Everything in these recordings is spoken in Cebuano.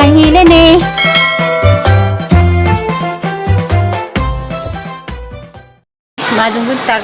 Nang hilin eh. Madong buntag.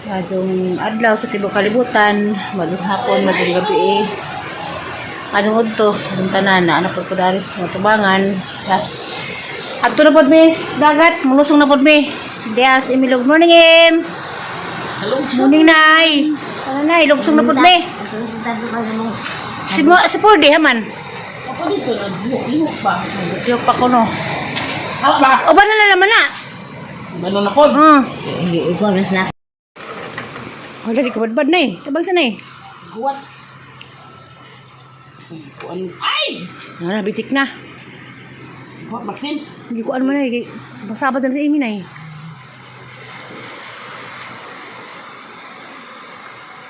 Madong adlaw sa tibok kalibutan, madong hapon, madong gabi eh. Anong udto, adong tanan na anak ko dari sa mga tubangan. Tas adto na pod mi sa dagat, mulusong na pod mi. Dias Emilio, good morning Em. Morning Nay. Ano nay, lugsong na pod mi. Si mo si Purdy haman. Ako dito, naglihok pa. Lihok pa ko no. Apa? O ba na na naman na? Ano na po? Wala di ka badbad na eh. Tabang sa na eh. Guwat. Kuan. Ay! Nara, bitik na. Guwat, Maxine. Hindi ko ano man eh. Masabat na sa imin eh.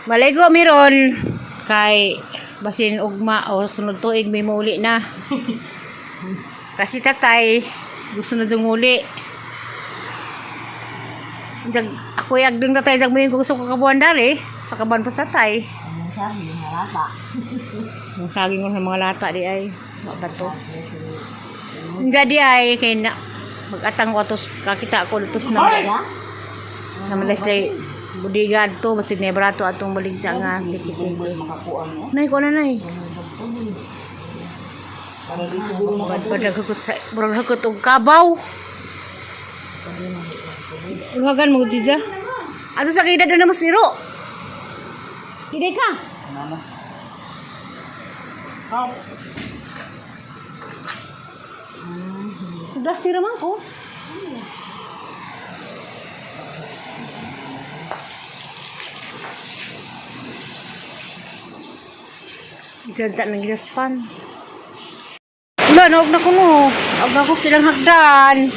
Maligo meron kay basin ugma o sunod tuig may mauli na. Kasi tatay gusto na dong uli. Jag, ako yagdong tatay jag mo yung gusto ko kabuan dari sa kabuan pa sa tatay. Ang saging ko sa mga lata di ay. Wa ba to? Hindi ay kay na magatang ko atos kakita ko atos na na Leslie budiga to basig na brato atong baligya nga tiki-tiki. Makakuan mo. Nay ko na nay. Para di siguro makakuan. Padagkot sa murag hakot og kabaw. Uluhagan mo jija. Ato sa kida doon na mas iro. Hindi ka. Ano? Hap. Das tira man ko. Diyan ta nang ginaspan. Wala, naog na ko no. Naog na ko silang hagdan.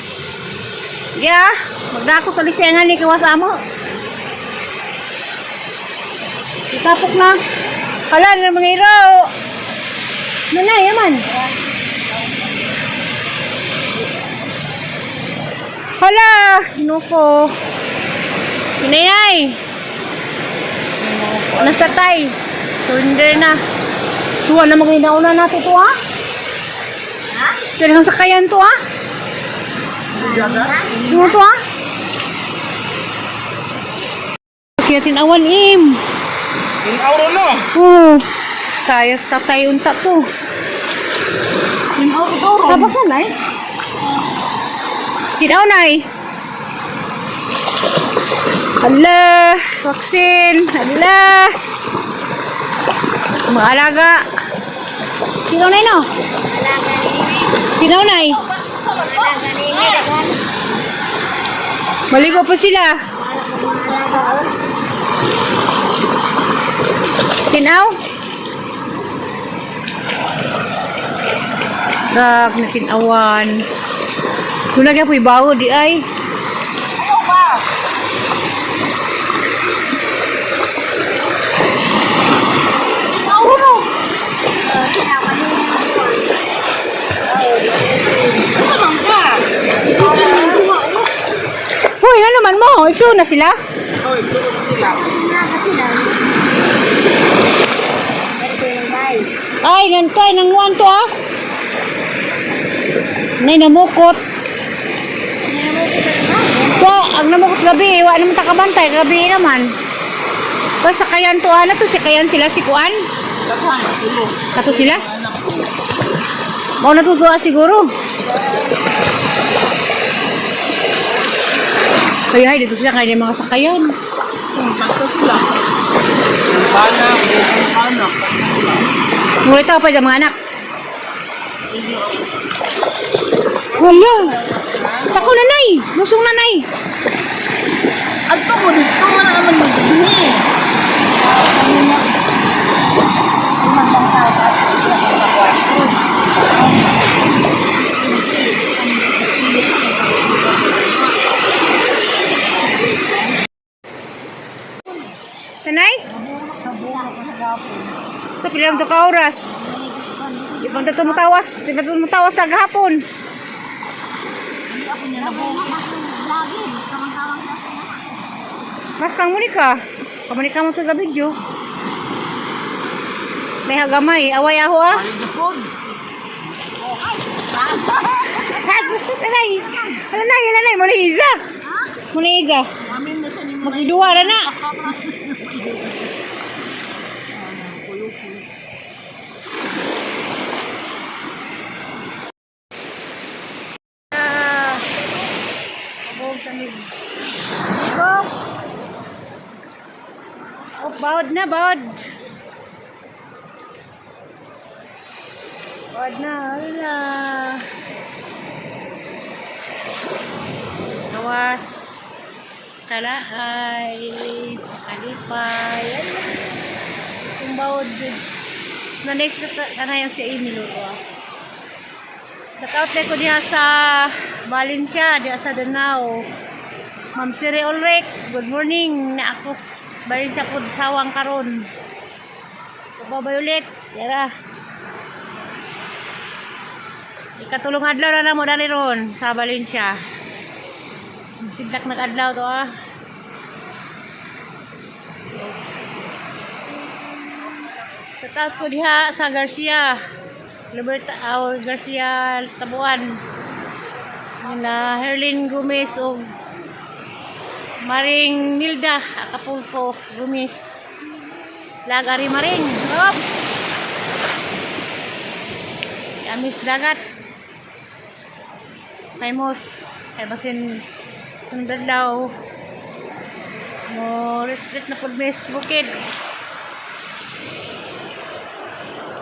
Yeah, magdako sa lisengan ni kawas amo. Itapok na. Hala, na mga iro. Nanay, yaman. Hala, kinuko. Inayay. Nasa tay. Surrender na. Tuwa na mga inauna nato to ha? Pwede kang sakayan to ha? Ano to ha? Kaya tinawan im. Inauro no. Oh. Kaya tatay unta to. Inauro to. Tapos na nay. Tinaw nay. Hala, vaccine. Hala. Mga alaga. Tinaw nay no? Tinaw nay. Maligo pa sila. Tinaw? Rak na tinawan. Kung lagi po ibawo di ay. Inauro no. Ano man ka? Hoy, ano man mo? Iso na sila? Hoy, sunod sila. Ay, nanto ay nanguan to ah. Nay namukot. To, ang namukot gabi, wa naman ta kabantay gabi naman. Pa sakayan to ah, na to sakayan sila si Kuan. Daghan, tulo. Kato sila? Anak ko. Mao natutuwa siguro. Kaya ay, dito sila kaya mga sakayan. Pagka sila. Bana, anak. Mulai tao pa dyan, mga anak. Wala. Tako nanay. Lusong nanay. Adto ko dito man naman magdini. Tanay? Sa pila to ka oras. Di pa ta tumatawas, di pa tumatawas sa gahapon. Mas kang Monica. Kamunika mo sa video. May hagamay. Away aho ah. Ay, gapon. Nanay! Nanay, nanay, muna isa! Muna isa. Amin na sa nimo. Magduwa na na. Ah, abog sa mig. Oops! Oh, bawd na, bawd. Bawd na, wala. Gawas. Kalaay. Kalipay. Ano? Kung bawd. Na next na na yung si Amy Luto. Ah. Sa outlet ko diha sa Valencia, diha sa Danao. Ma'am Siri Ulrich, good morning. Na ako Valencia po sawang karon. Babay ulit. Yara. Ikatulong adlaw na namo dali ron sa Valencia. Sidlak nag-adlaw to ah. Sa out ko diha sa Garcia. Liberta or Garcia Tabuan. Nila Herlin Gomez o Maring Nilda Acapulco Gomez. Lagari Maring. Op! Amis dagat. Famous. Kay basin sunod daw. Mo retreat na pud mis bukid.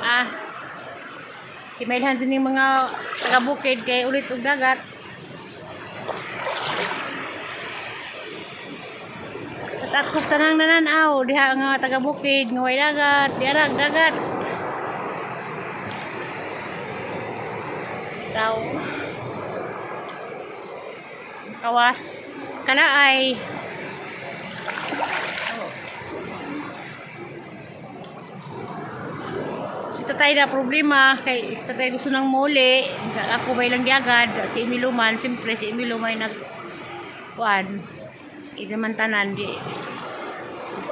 Ah. Kimailhan din yung mga taga bukid kay ulit og dagat. At ako tanang nananaw diha nga taga bukid nga way dagat, diha dagat. Daw. Kawas kalaay. Si tatay na problema kay si tatay gusto ng muli. Ako ba ilang giagad si Emilio man, siyempre si Emilio may nag kuan. Ija man tanan di.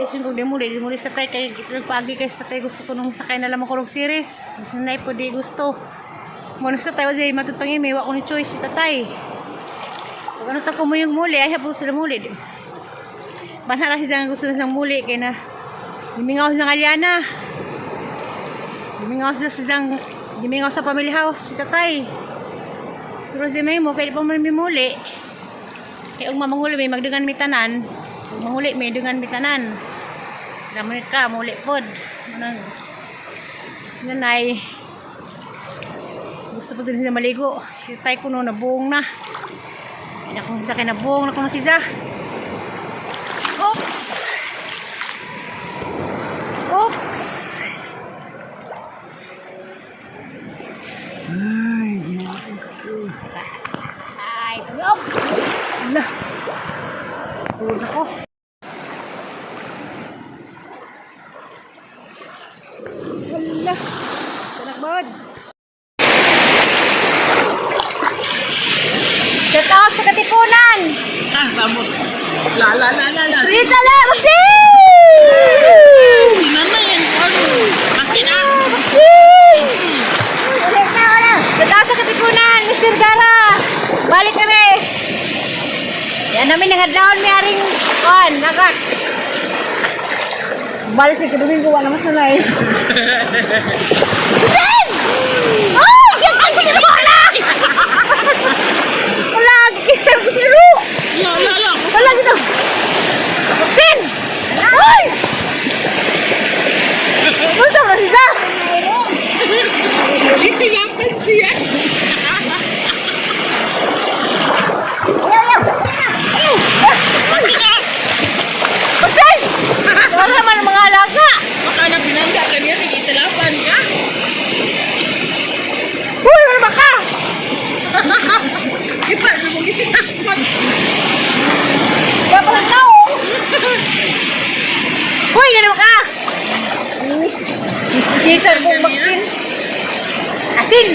Sisyon kong di muli sa tatay kay nagpaagi kay sa tatay gusto ko nung sakay na lamang ko og series. Bisan na po di gusto. Mo na sa tatay wa matut pangimi wa ko ni choice si tatay. Pag ano ta ko mo yung muli, ay hapon sila muli. Di. Banhala siya nga gusto na siyang muli kay na limingaw siya ng Aliana. Limingaw siya sa siyang limingaw sa family house si tatay. Pero si May mo kay di pa man mimuli. Kay ug mamanguli may magdugan mi tanan. Ug manguli may dugan mi tanan. Sila ka muli pod. Manang nanay gusto po din siya maligo. Si tatay ko no nabuong na. Hindi akong sa kay nabuong na kuno siya. Oops! Oops! Ay, Ay, tulog! Ala! Tulog ako. Hala! Tanak Shout out sa Katipunan! Ah, samot. La la la la la. Rita la! Maxine! Si nanay ang ano. Makin ah. Maxine! Ulit na, ulit! Shout out sa Katipunan, Mr. Gara! Balik kami! Yan namin nangadlawon may aring kuan, nagat. Balik sa Domingo, wala mas nanay. Susan! Ay! Yung ang tingin mo wala! Wala! Kisar ko si Ru! La la la. Wala dito! Sin! Ay! Unsa ba siya? Gitilapan siya. Ayaw, ayaw! Makin ah. Sin! Wala naman ang mga alaga! Baka na binangga ka niya, gitilapan ka. Uy, wala ba ka? Kita na mo gitilapan. Dapat ang tao! Uy, ano ba ka? Kisar kong baksin. Asin!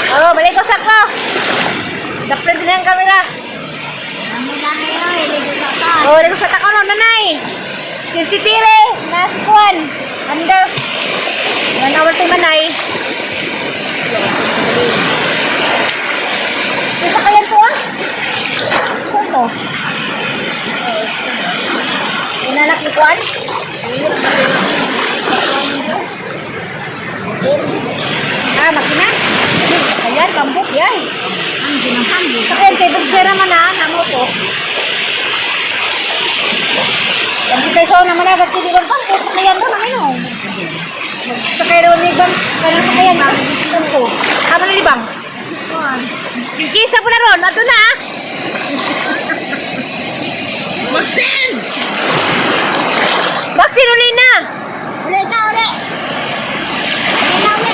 Oh, balik ko sakto. Dapat sila ang kamera. Oh, balik ko sa takon, nanay. Si Tire, nasa kuan. Under. 1 hour to manay. Isa kayan to ah. Saan to? Inanak ni Kuan? Ah, makina? Ayan, pambuk yan. Ang ginahambog. Sa kay bugsera man na, namo ko. Ang kita sa naman na kasi di bang pambuk sakayan mo naman no. Sakay raw ni bang kanang sakayan na ko. Amo na ni bang? Kisa po na ron, ato na. Ah. Maxine! Baksin uli na. Uli ka, uli! Uli na, uli!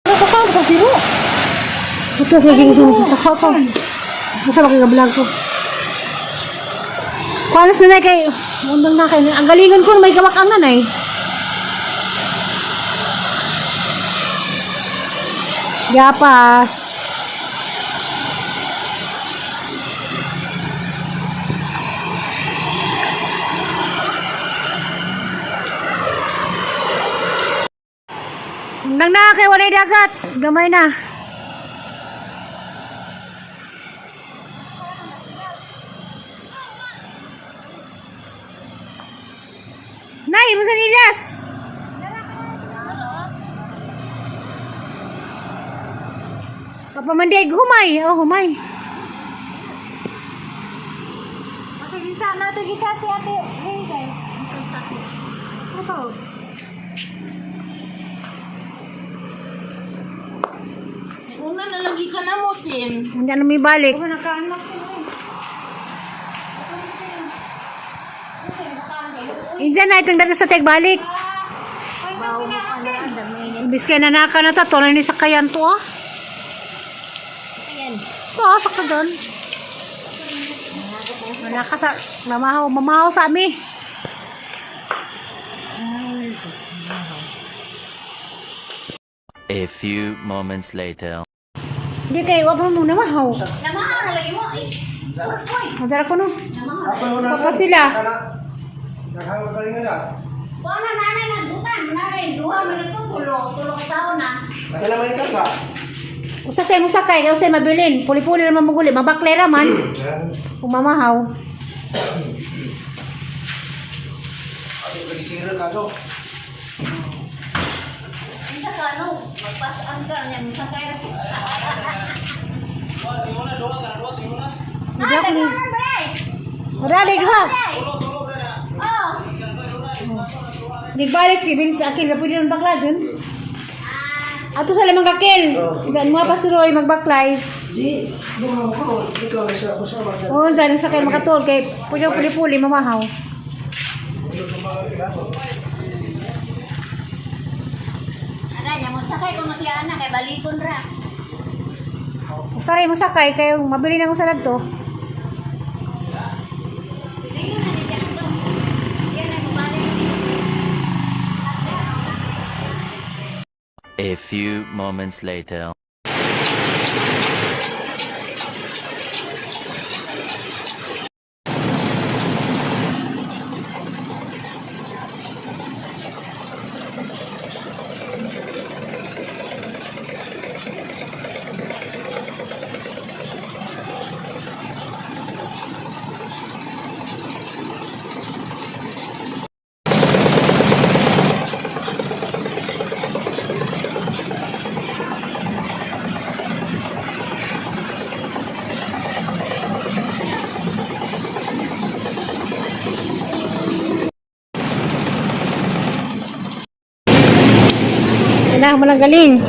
Ano ka ka siro? Ito sa gini sa ka ka. Basta makigablog ko. Kwalas na na kay undang na kay ang galingon ko may gawak ang nanay. Gapas. Undang na kay walay dagat. Gamay na. Nay, mo sa nilas. Kapamandig, humay. Oh, humay. Masa ginsa na to ginsa si ate. Hey guys. Ano to? Una na lagi ka na mo, Sin. Hindi na may balik. Injan na itong dagat sa tegbalik. Imbis kay nanaka na ta, tunay ni sakayan to ah. Ayan. Oo, sakto doon. Wala ka sa, mamahaw, mamahaw sa ami. A few moments later. Hindi kayo, wag mo muna mahaw. Namahaw na lagi mo. Eh. Uy, Madara ko no. namahaw. Pa sila. Wala na na nagbutan. Nanay, duha man ito. Tulo. Tulo ka tao na. Usa sa imong sakay, kaya usay mabilin. Puli-puli naman muguli, mabaklera man. Kung mamahaw. Isa ka ano, magpasaan ka niya, minsan kaya na. Hindi ako ni. Daghanan ba eh? Wala duha. Oh. Nagbalik si Vince Akil, na pwede ng bakla dun. Ato sa lamang kakil. Diyan mga pasuroy, magbaklay. Di, bumaw ko. Ikaw na siya ako sa mga. Oo, saan sa kayo makatol. Kay pwede puli-puli, mamahaw. Ara niya mo sakay ko mo siya anak kay balikon ra. Usaray mo sakay, kay mabili na ko sa to. Bibigyan na ni siya ito. Siya na mabalik. A few moments later. Kailangan mo lang galing.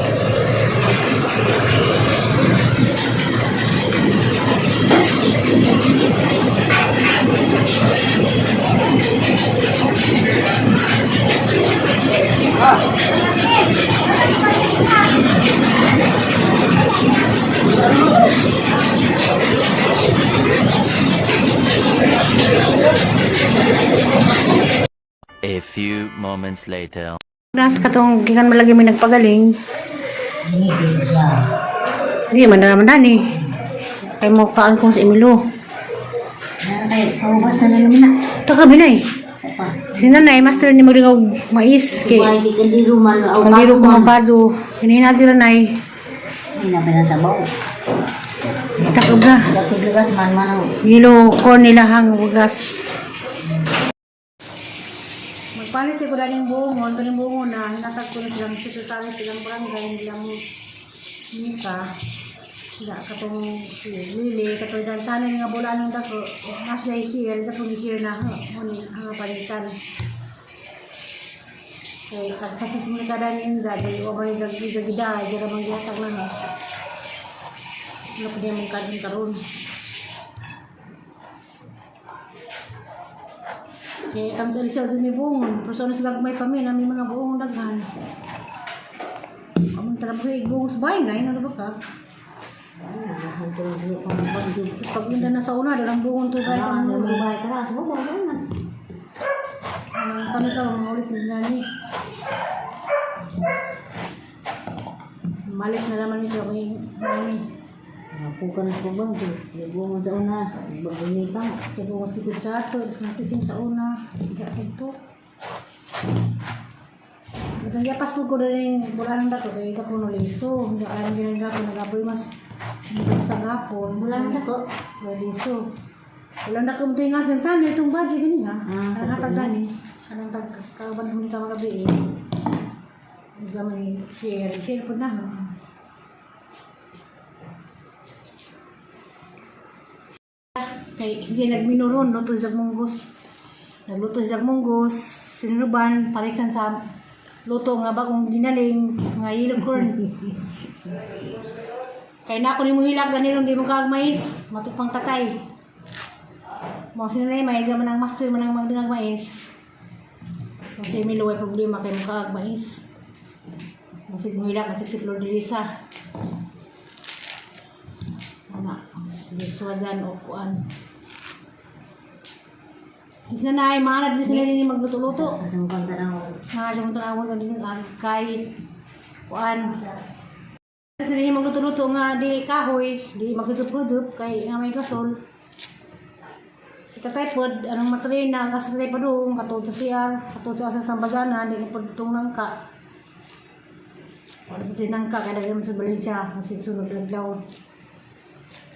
Few moments later. Nas katong gikan malagi may nagpagaling. Hindi man na naman dani. Kay mo kaan kong si Emilio. Ay, paubas na naman na. Taka binay. Si nanay master ni magringaw mais kay Ay, kandiro man. kaliro ko ang kado. Hinahina sila nay. Ay, napinasabaw. Takob na. Dakod man man. Hilo ko nila hang wagas. Magpalit ko daling buongon, kaning buongon na hinatag ko na silang sekretary silang barangay nila mo nika. Sila katong si Lili, katong dantanan nga bola ng dako, nas jay share, sa pong share na mo ni ang palitan. Kay kag sa sismul ka dani inda, di wa ba yung gida, di ra man gihatag lang. Ano pa di mong kadun karon. Kaya kami sa Liceo sa may buongon. Pero sa sa gagmay pa mi, namin mga buong daghan. Among tara mo buong sa bahay na, ano ba ka? Pag unda na sa una, dalang buong to guys. Ang Ano bahay ka na? Subo ba na? Nang kami ka, mga ulit na nani. Malit na naman ito kay nani. Ako ka na po ba? Nagbuong sa una. Nagbabunita. Kaya buong sa likod sa ato, tapos natising sa una. Hindi ako ito. Matang yapas po ko rin bulan ng dato, kaya ikaw po nuliso. Hindi alam ginagawa ko, nagapoy mas sa gapon. Bulan na ko. Waliso. Wala na kung tuwing nga sana itong budget gani ha. Ah, Anong hatag gani? Anong tag kaban mo ka magabi eh. Zaman ni share, share po na ha. Kay siya nagminuron luto sa munggos. Nagluto siya munggos, sinuruban parisan sa luto nga bagong ginaling nga yellow corn. Kay na ako ni mo hilak ganilong di mo kaag mais, matupang tatay. Mo sinunay mais man ang master man ang magdinag mais. Kasi may luway problema kay mo kaag mais. Masig mo hilak masig si Flor de Lisa. Ana, sige suwajan o kuan. Is na nay, maanad ni sila ni magluto-luto. Ang kanta na ako. Mga tanawon na din ang kahit kuan. Kasi din magluto-luto nga di kahoy, di magkudup-kudup kay nga may gasol. Si tatay pod, anong matrina, kasi tatay pa doon, katulad sa CR, katulad sa Sambagana, di ka pod itong nangka. Wala pa nangka, kaya daghan sa Valencia, kasi sunod adlaw.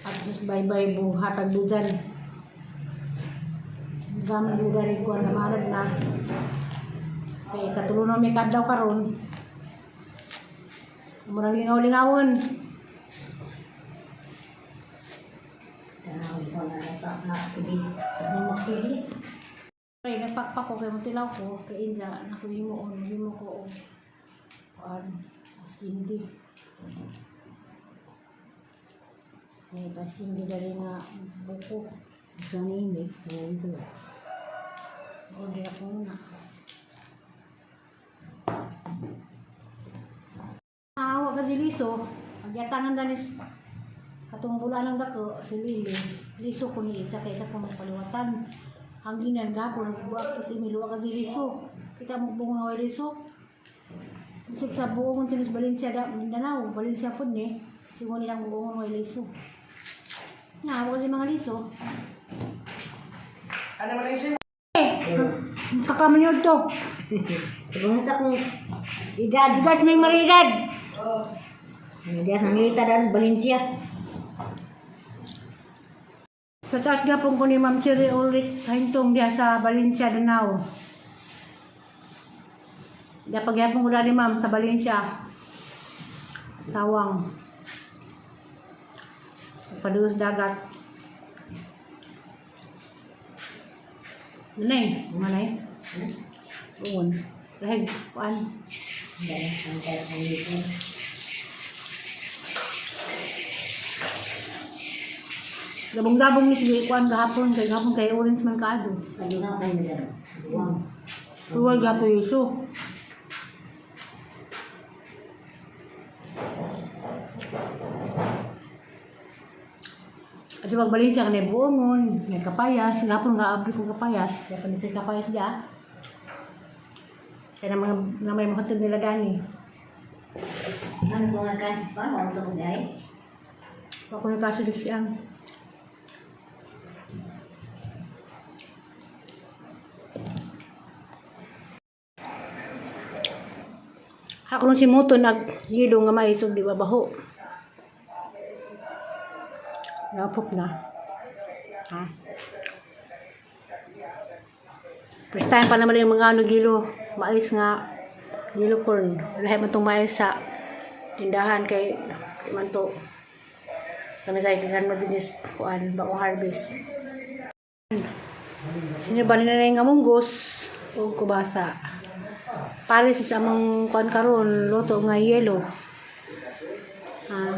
At just bye-bye buhatag dugan. Gamit ko gari ko na maanad na. Kay katulong may kadlaw karon. Murang lingaw-lingawon. Tanaw ko na nakapili. Ano makpili? Ay, nagpakpak ko kay mutilaw ko kay Inja nakuhimo on himo ko og kuan as hindi. Ay, pas hindi dali nga buko. Gusto ni Amy. Ano ito? Order ako muna. Ah, wa ka si Liso. Agyatangan danis katong bulan ng dako si Lili. Liso ko ni Itza kay isa ko magpaliwatan. Ang ginan gapon nagbuak ko si Emilio wa ka si Liso. Kita mo buong nga way Liso. Bisag sa buong tinos Valencia da Mindanao, Valencia pod ni. Singon nilang buong way Liso. Na, wa ka si mga Liso. Ano man yung Eh, taka man yun to. Basta kung edad. Edad may maridad. Hindi ang ngita dahil Valencia. Sa taas gapon ko ni Ma'am Cherry Ulrich Hintong diya sa Valencia, Danao. Diya pagyapon ko dali ma'am sa Valencia. Sawang. Paduos dagat. Nanay, manay. Uon. Rahig, kuan. Dahil ang kaya kong dito. Gabong-gabong ni sige kuan gahapon kay gahapon kay orange man kaado. Ano na kayo dyan? Buwang. Tuwal gahapon yuso. At pag Valencia ka na buongon, may kapayas, gahapon nga abri ko kapayas, kaya pa nito kapayas diya. Kaya na mga na may mahutog nila gani. Ano ko nga kasis pa? Ano to ko dai? Ako na kaso siyang. Ako nung si Moto nag yelo nga mais ug di ba baho. Napop na. Ha? First time pa naman yung mga ano gilo, mais nga yellow corn. Lahi man tong mais sa tindahan kay kay man to. Kami kay gikan mo din is kuan bagong harvest. Sino ba nila nga munggos o kubasa? Pares sa among kuan karon luto nga yellow. Ah.